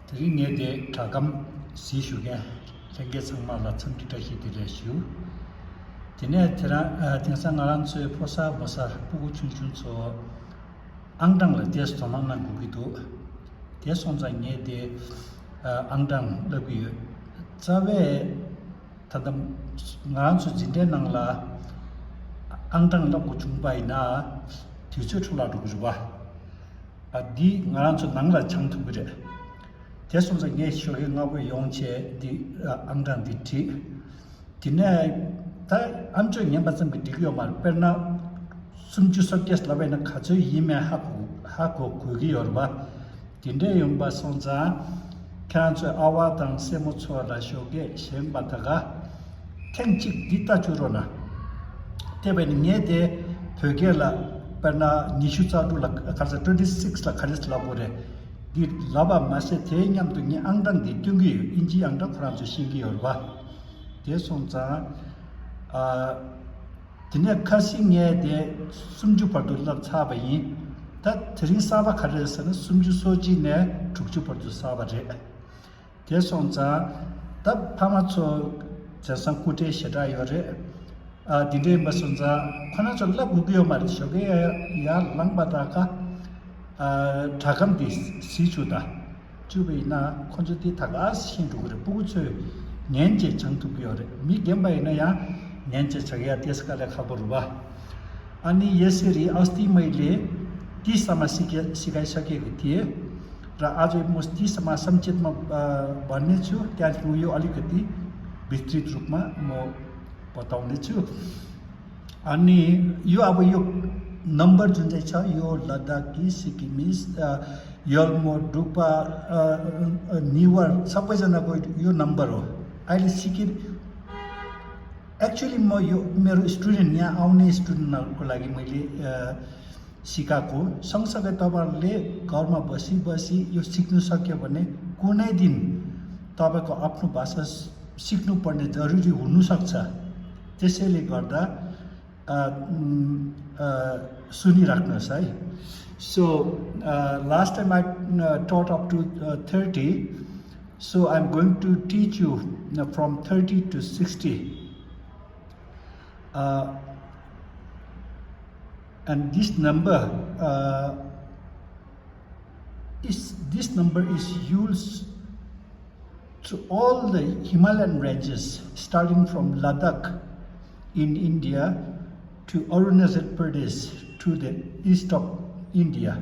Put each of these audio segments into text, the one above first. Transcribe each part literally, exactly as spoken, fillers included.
དེ་རིང་ངས་དེ་སྒྲ་སྒམ་གཟིགས་ཞུ་མཁན་ལྷན་རྒྱས་ཚང་མ་ལ་འཚམས་འདྲི་བཀྲ་ཤིས་བདེ་ལེགས་ཞུ། དེ་ནས་དེ་རང་ཨ། དེང་སང་ང་རང་ཚོའི་ཕོ་གསར་མོ་གསར་སྤུ་གུ་ཆུང་ཆུང་ཚོ་ཨང་གྲངས་ལ་ཏོག་ཙམ་དོ་སྣང་གནང་དགོས་ཀྱི་འདུག་དེ་སོང་ཙང་ངས་དེ་ཨ། ཨང་གྲངས་ལབ་ཀྱི་ཡོད། རྩ་བའི་ད་ལྟ་ང་རང་ཚོ་འཛིན་གྲྭའི་ནང་ལ་ཨང་གྲངས་ལབ་དགོས་བྱུང་པ་ཡིན་ན་དུས་ཚོད་འཕྲོ་བརླག་འགྲོ་གི་རེད་པ། ཨ། འདི་ང་རང་ཚོ་ནང་ལ་སྦྱང་ཐུབ་ཀྱི་རེད། དེ་སོང་ཙང་ངས་ཞོགས་ཀས་སྔ་པོ་ཡོང་བྱས་འདི་ཨ། ཨང་གྲངས་འདི་བྲིས། དེ་ནས་ད་ཨམ་ཅོག་ཉན་པ་ཙམ་གྱིས་འགྲིག་གི་ཡོད་མ་རེད། དཔེར་ན་སུམ་ཅུ་སོ་བརྒྱད་ལབ་པ་ཡིན་ན་ག་ཚོད་ཡིན་མིན་ཧ་གོ་ཧ་གོ་དགོས་ཀྱི་ཡོད་རེད་པ། དེ་འདྲས་ཡོང་པ་སོང་ཙང་ཁྱེད་རང་ཚོའི་ཨ་བ་དང་སྲས་མོ་ཚོ་ལ་ཞོགས་ཀས་གཞན་པ་ད་ག་ཐེངས་གཅིག་འདི་ལྟ་བཅུག་རོགས་གནང་། དེ་བས་ནི་ངས་དེ་བོད་སྐད་ལ་དཔེར་ན་ཉི་ཤུ་རྩ་དྲུག་ལ་ག་ཚོད་twenty six ལ་ག་རེ་ལབ་དགོས་རེད། འདི་ལབ་པ་མ་ཟད་དེའི་མཉམ་དུ་ངས་ཨང་གྲངས་འདི་སྟོན་གྱི་ཡོད། ཨིན་ཇིའི་ཨང་གྲངས་ཁོ་རང་ཚོས་ཤེས་ཀྱི་ཡོད་རེད་པ། དེ་སོང་ཙང་ཨ། དེ་ནས་ཁ་སང་ངས་དེ་སུམ་ཅུ་བར་དུ་བསླབས་ཚར་བ་ཡིན། ད་དེ་རིང་གསར་པ་ག་རེ་རེད་ཟེར་ན་སུམ་ཅུ་སོ་གཅིག་ནས་དྲུག་ཅུ་བར་དུ་གསར་པ་རེད། དེ་སོང་ཙང་ད་ཕ་མ་ཚོ་དེང་སང་སྐུ་དྲིན་ཞེ་དྲག་ཡོད་རེད། ཨ། དེ་འདྲ་ཡིན་པ་སོང་ཙང་ཁོ་རང་ཚོ་བསླབ་དགོས་ཀྱི་ཡོད་མ་རེད། ཞོགས་ཀས་ཡར་ལངས་པ་དང་ཀ་ཨ། སྒྲ་སྒམ་དེ་གཟིགས་བཅུག་དང་། བཅུག་པ་ཡིན་ན་ཁོ་ཚོ་དེ་ད་ག་ཤེས་འགྲོ་གི་རེད། སྤུ་གུ་ཚོས་ཉན་བྱས་སྦྱང་ཐུབ་ཀྱི་ཡོད་རེད། མི་རྒན་པ་ཡིན་ན་ཡང་ཉན་བྱས་སྦྱང་ཡ་ཏོག་ཙམ་དཀའ་ལས་ཁག་པོ་རེད་པ། अनि यसरी अस्ति मैले तीसम्म सिके सिकाइसकेको थिएँ र आज म तीसम्म संक्षेपमा अ, भन्ने छु। त्यहाँदेखि यो अलिकति विस्तृत रूपमा म बताउने छु। अनि यो अब यो नम्बर जुन चाहिँ छ, यो लद्दाखी, सिक्किमिज, अ, यल्मो, डुक्पा, अ, अ, नेवार सबैजनाको यो नम्बर हो। अहिले सिक्किम, एक्चुली म यो मेरो स्टुडेन्ट, यहाँ आउने स्टुडेन्टहरूको लागि मैले अ, सिकाएको हो। सँगसँगै तपाईँहरूले घरमा बसी बसी यो सिक्नु सक्यो भने कुनै दिन तपाईँको आफ्नो भाषा सि- सिक्नुपर्ने जरुरी हुनसक्छ। त्यसैले गर्दा अ, उम्, अ, सुनिराख्नुहोस् है। So, uh, last time I uh, taught up to uh, thirty, so I'm going to teach you uh, from thirty to sixty. Uh, and this number uh, is this number is used to all the Himalayan ranges, starting from Ladakh in India to Arunachal Pradesh to the east of India.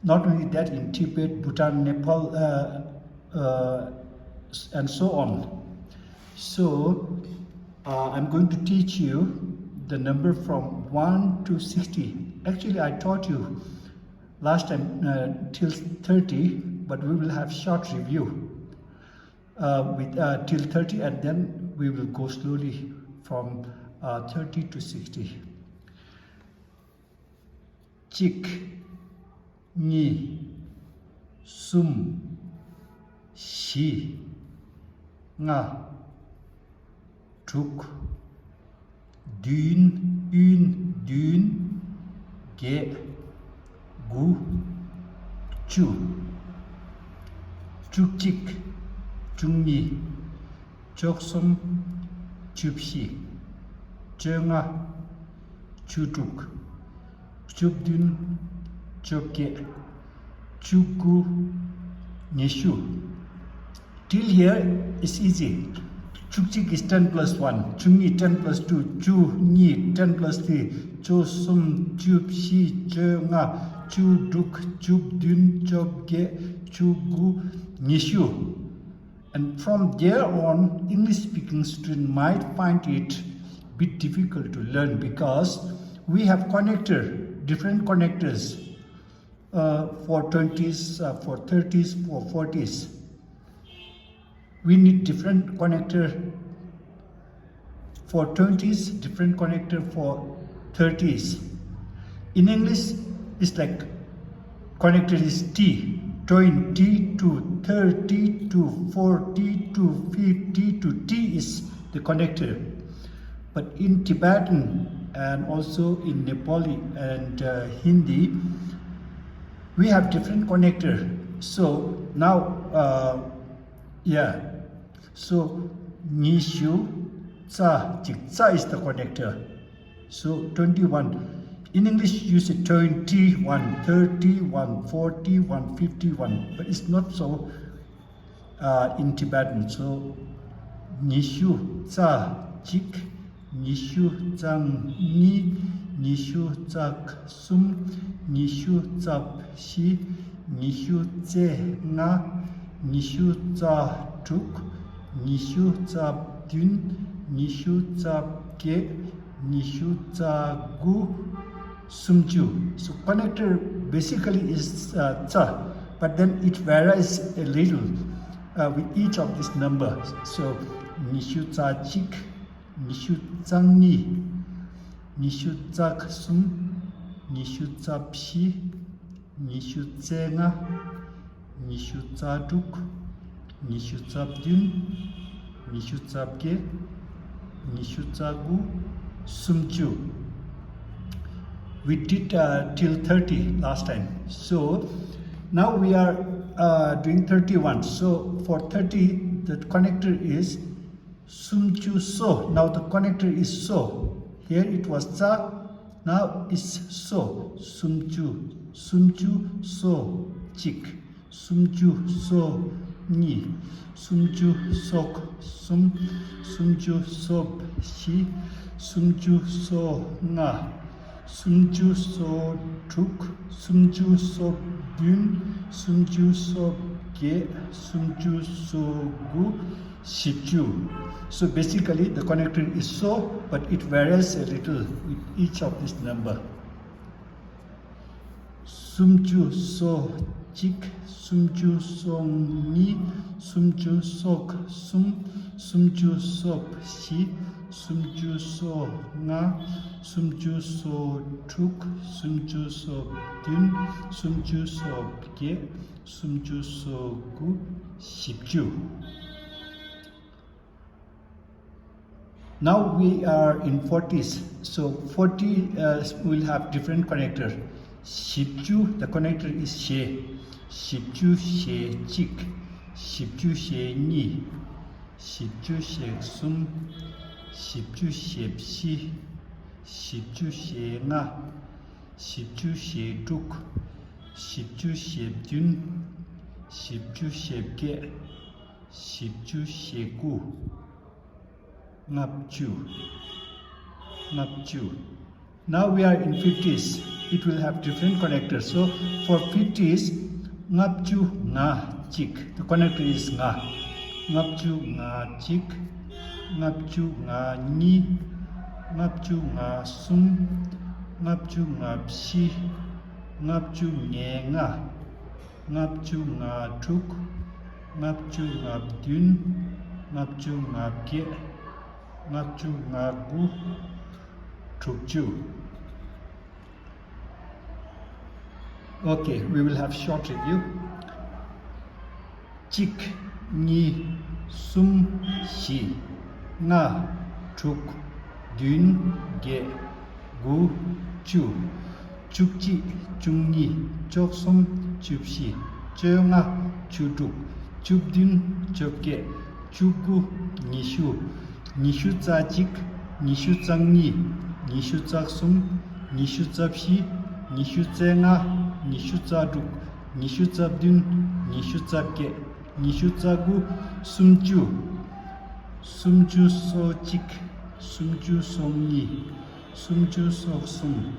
Not only that, in Tibet, Bhutan, Nepal, uh, uh, and so on. So, uh, I'm going to teach you the number from one to sixty. Actually, I taught you last time uh, till thirty, but we will have short review uh, with uh, till thirty, and then we will go slowly from uh, thirty to sixty. གཅིག་གཉིས། གསུམ། བཞི། ལྔ། དྲུག་བདུན། བདུན། བདུན། བརྒྱད། དགུ། བཅུ། བཅུ་གཅིག་བཅུ་གཉིས། བཅུ་གསུམ། བཅུ་བཞི། བཅོ་ལྔ། བཅུ་དྲུག་བཅུ་བདུན། བཅོ་བརྒྱད། བཅུ་དགུ། ཉི་ཤུ། Till here is easy. བཅུ་གཅིག is ten plus one. བཅུ་གཉིས ten plus two. བཅུ་གཉིས ten plus three. བཅུ་གསུམ། བཅུ་བཞི། བཅོ་ལྔ། བཅུ་དྲུག་བཅུ་བདུན། བཅོ་བརྒྱད། བཅུ་དགུ། ཉི་ཤུ། And from there on, English speaking student might find it bit difficult to learn because we have connector, different connectors uh, for twenties, uh, for thirties, for forties. We need different connector for twenties, different connector for thirties. In English, it's like connector is T, twenty to thirty to forty to fifty to T is the connector. But in Tibetan and also in Nepali and uh, Hindi, we have different connector. So Now, uh, yeah. So, ཉི་ཤུ་རྩ་གཅིག, རྩ is the connector. So, twenty-one. In English, you say twenty-one, thirty-one, forty-one, fifty-one, but it's not so, uh, in Tibetan. So, ཉི་ཤུ་རྩ་གཅིག་ཉི་ཤུ་རྩ་གཉིས། ཉི་ཤུ་རྩ་གསུམ། ཉི་ཤུ་རྩ་བཞི། ཉི་ཤུ་རྩ་ལྔ། ཉི་ཤུ་རྩ་དྲུག་ཉི་ཤུ་རྩ་བདུན། ཉི་ཤུ་རྩ་བརྒྱད། ཉི་ཤུ་རྩ་དགུ། སུམ་ཅུ། So connector basically is, uh, རྩ, but then it varies a little, uh, with each of this number. So ཉི་ཤུ་རྩ་གཅིག་ཉི་ཤུ་རྩ་གཉིས། ཉི་ཤུ་རྩ་གསུམ། ཉི་ཤུ་རྩ་བཞི། ཉི་ཤུ་རྩ་ལྔ། ཉི་ཤུ་རྩ་དྲུག་ཉི་ཤུ་རྩ་བདུན། ཉི་ཤུ་རྩ་བརྒྱད། ཉི་ཤུ་རྩ་དགུ། སུམ་ཅུ། We did, uh, till thirty last time. So now we are, uh, doing thirty-one. So for thirty, the connector is སུམ་ཅུ་སོ། Now the connector is སོ། Here it was རྩ, now it's སོ། སུམ་ཅུ། སུམ་ཅུ་སོ་གཅིག་སུམ་ཅུ་སོ་གཉིས། སུམ་ཅུ་སོ་གསུམ། སུམ་ཅུ་སོ་བཞི། སུམ་ཅུ་སོ་ལྔ། སུམ་ཅུ་སོ་དྲུག་སུམ་ཅུ་སོ་བདུན། སུམ་ཅུ་སོ་བརྒྱད། སུམ་ཅུ་སོ་དགུ། བཞི་བཅུ། So basically the connector is so, but it varies a little with each of this number. སུམ་ཅུ་སོ་གཅིག་སུམ་ཅུ་སོ་གཉིས། སུམ་ཅུ་སོ་གསུམ། སུམ་ཅུ་སོ་བཞི། སུམ་ཅུ་སོ་ལྔ། སུམ་ཅུ་སོ་དྲུག་སུམ་ཅུ་སོ་བདུན། སུམ་ཅུ་སོ་བརྒྱད། སུམ་ཅུ་སོ་དགུ། བཞི་བཅུ། Now we are in forties. So forty, uh, will have different connector. བཞི་བཅུ, the connector is ཞེ། བཞི་བཅུ་ཞེ་གཅིག་བཞི་བཅུ་ཞེ་གཉིས། བཞི་བཅུ་ཞེ་གསུམ། བཞི་བཅུ་ཞེ་བཞི། བཞི་བཅུ་ཞེ་ལྔ། བཞི་བཅུ་ཞེ་དྲུག་བཞི་བཅུ་ཞེ་བདུན། བཞི་བཅུ་ཞེ་བརྒྱད། བཞི་བཅུ་ཞེ་དགུ། ལྔ་བཅུ། ལྔ་བཅུ། Now we are in fifties. It will have different connectors. So for fifties, ལྔ་བཅུ་ང་གཅིག The connector is ང. ལྔ་བཅུ་ང་གཅིག་ལྔ་བཅུ་ང་གཉིས། ལྔ་བཅུ་ང་གསུམ། ལྔ་བཅུ་ང་བཞི། ལྔ་བཅུ་ང་ལྔ། ལྔ་བཅུ་ང་དྲུག་ལྔ་བཅུ་ང་བདུན། ལྔ་བཅུ་ང་བརྒྱད། ལྔ་བཅུ་ང་དགུ། དྲུག་ཅུ། Okay, we will have short review. གཅིག་གཉིས། གསུམ། བཞི། ལྔ། དྲུག་བདུན། བརྒྱད། དགུ། བཅུ། བཅུ་གཅིག་བཅུ་གཉིས། བཅུ་གསུམ། བཅུ་བཞི། བཅོ་ལྔ། བཅུ་དྲུག་བཅུ་བདུན། བཅོ་བརྒྱད། བཅུ་དགུ། ཉི་ཤུ། ཉི་ཤུ་རྩ་གཅིག་ཉི་ཤུ་རྩ་གཉིས། ཉི་ཤུ་རྩ་གསུམ། ཉི་ཤུ་རྩ་བཞི། ཉི་ཤུ་རྩ་ལྔ། ཉི་ཤུ་རྩ་དྲུག་ཉི་ཤུ་རྩ་བདུན། ཉི་ཤུ་རྩ་བརྒྱད། ཉི་ཤུ་རྩ་དགུ། སུམ་ཅུ། སུམ་ཅུ་སོ་གཅིག་སུམ་ཅུ་སོ་གཉིས། སུམ་ཅུ་སོ་གསུམ།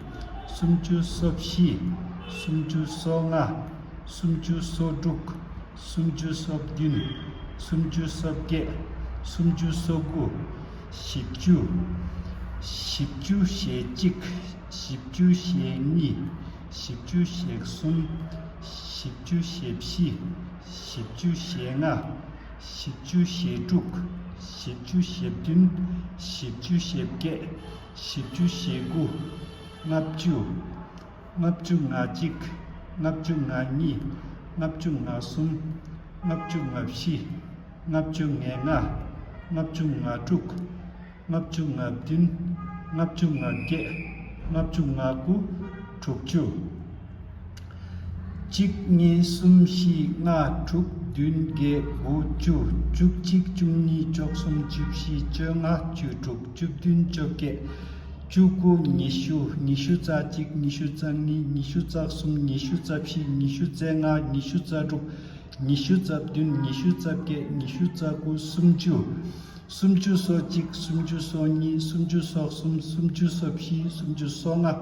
སུམ་ཅུ་སོ་བཞི། སུམ་ཅུ་སོ་ལྔ། སུམ་ཅུ་སོ་དྲུག་སུམ་ཅུ་སོ་བདུན། སུམ་ཅུ་སོ་བརྒྱད། སུམ་ཅུ་སོ་དགུ། བཞི་བཅུ། བཞི་བཅུ་ཞེ་གཅིག་བཞི་བཅུ་ཞེ་གཉིས། བཞི་བཅུ་ཞེ་གསུམ། བཞི་བཅུ་ཞེ་བཞི། བཞི་བཅུ་ཞེ་ལྔ། བཞི་བཅུ་ཞེ་དྲུག་བཞི་བཅུ་ཞེ་བདུན། བཞི་བཅུ་ཞེ་བརྒྱད། བཞི་བཅུ་ཞེ་དགུ། ལྔ་བཅུ། ལྔ་བཅུ་ང་གཅིག་ལྔ་བཅུ་ང་གཉིས། ལྔ་བཅུ་ང་གསུམ། ལྔ་བཅུ་ང་བཞི། ལྔ་བཅུ་ང་ལྔ། ལྔ་བཅུ་ང་དྲུག་ལྔ་བཅུ་ང་བདུན། ལྔ་བཅུ་ང་བརྒྱད། ལྔ་བཅུ་ང་དགུ། དྲུག་ཅུ། གཅིག་གཉིས་གསུམ་བཞི་ལྔ་དྲུག་བདུན་བརྒྱད་དགུ་བཅུ། བཅུ་གཅིག་བཅུ་གཉིས་བཅུ་གསུམ་བཅུ་བཞི་བཅོ་ལྔ་བཅུ་དྲུག་བཅུ་བདུན་བཅོ་བརྒྱད། བཅུ་དགུ། ཉི་ཤུ། ཉི་ཤུ་རྩ་གཅིག་ཉི་ཤུ་རྩ་གཉིས། ཉི་ཤུ་རྩ་གསུམ། ཉི་ཤུ་རྩ་བཞི། ཉི་ཤུ་རྩ་ལྔ། ཉི་ཤུ་རྩ་དྲུག་ཉི་ཤུ་རྩ་བདུན། ཉི་ཤུ་རྩ་བརྒྱད། ཉི་ཤུ་རྩ་དགུ། སུམ་ཅུ། སུམ་ཅུ་སོ་གཅིག་སུམ་ཅུ་སོ་གཉིས། སུམ་ཅུ་སོ་གསུམ། སུམ་ཅུ་སོ་བཞི། སུམ་ཅུ་སོ་ལྔ།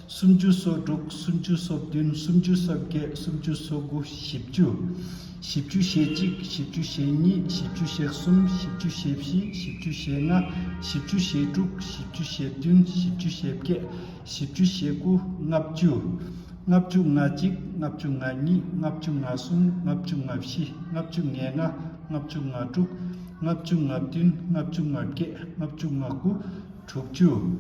སུམ་ཅུ་སོ་དྲུག་སུམ་ཅུ་སོ་བདུན། སུམ་ཅུ་སོ་བརྒྱད། སུམ་ཅུ་སོ་དགུ། བཞི་བཅུ། བཞི་བཅུ་ཞེ་གཅིག་བཞི་བཅུ་ཞེ་གཉིས། བཞི་བཅུ་ཞེ་གསུམ། བཞི་བཅུ་ཞེ་བཞི། བཞི་བཅུ་ཞེ་ལྔ། བཞི་བཅུ་ཞེ་དྲུག་བཞི་བཅུ་ཞེ་བདུན། བཞི་བཅུ་ཞེ་བརྒྱད། བཞི་བཅུ་ཞེ་དགུ། ལྔ་བཅུ། ལྔ་བཅུ་ང་གཅིག་ལྔ་བཅུ་ང་གཉིས། ལྔ་བཅུ་ང་གསུམ། ལྔ་བཅུ་ང་བཞི། ལྔ་བཅུ་ང་ལྔ། ལྔ་བཅུ་ང་དྲུག་ལྔ་བཅུ་ང་བདུན། ལྔ་བཅུ་ང་བརྒྱད། ལྔ་བཅུ་ང་དགུ། དྲུག་ཅུ།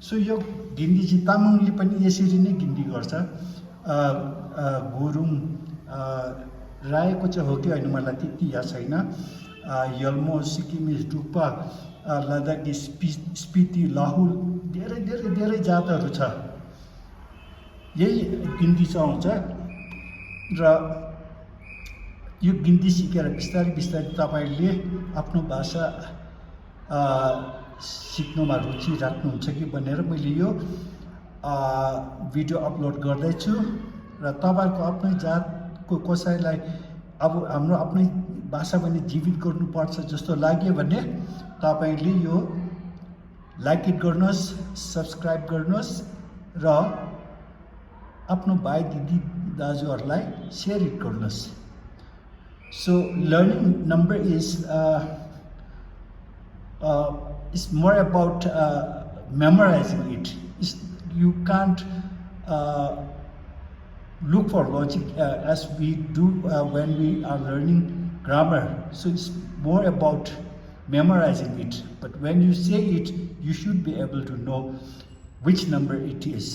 So, yo, गिनती जी, तामाङ लिपि पनि यसरी नै गिन्ती गर्छ। अ, अ, गुरुङ, अ, राईको चाहिँ हो कि होइन, मलाई त्यति याद छैन। अ, यल्मो, सिक्किमिज, डुक्पा, अ, लद्दाखी, स्पि-, स्पिति, लाहुल, धेरै, धेरै, धेरै जातहरू छ। यही गिन्ती चाहिँ आउँछ। र यो गिन्ती सिकेर बिस्तारै बिस्तारै तपाईँले आफ्नो भाषा, अ, सिक्नुमा रुचि राख्नुहुन्छ कि भनेर मैले यो, अ, भिडियो अपलोड गर्दैछु। र तपाईँको आफ्नै जातको कसैलाई अब हाम्रो आफ्नै भाषा पनि जीवित गर्नुपर्छ जस्तो लाग्यो भने तपाईँले यो लाइक हिट गर्नुहोस्, सब्सक्राइब गर्नुहोस् र आफ्नो भाइ दिदी दाजुहरूलाई सेयर हिट गर्नुहोस्। So, learning number is, uh, uh, is more about, uh, memorizing it. It's, you can't, uh, look for logic, uh, as we do, uh, when we are learning grammar. So it's more about memorizing it. But when you say it, you should be able to know which number it is.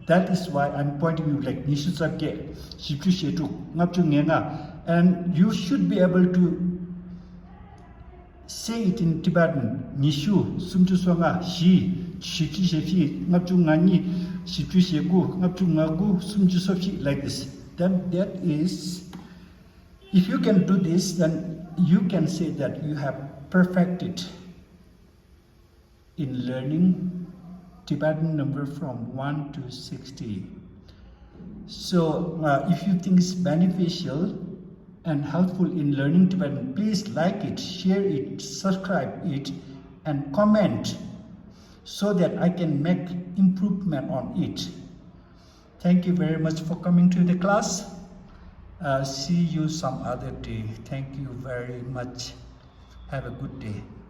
That is why I'm pointing you, like, ཉི་ཤུ་རྩ་བརྒྱད། བཞི་བཅུ་ཞེ་དྲུག་ལྔ་བཅུ་ང་ལྔ། And you should be able to say it in Tibetan. ཉི་ཤུ། སུམ་ཅུ་སོ་ལྔ། བཞི། བཞི་བཅུ་ཞེ་བཞི། ལྔ་བཅུ་ང་གཉིས། བཞི་བཅུ་ཞེ་དགུ། ལྔ་བཅུ་ང་དགུ། སུམ་ཅུ་སོ་བཞི། Like this. Then that is, if you can do this, then you can say that you have perfected in learning Tibetan number from one to sixty. So, uh, if you think it's beneficial and helpful in learning Tibetan, please like it, share it, subscribe it, and comment so that I can make improvement on it. Thank you very much for coming to the class. Uh, see you some other day. Thank you very much. Have a good day.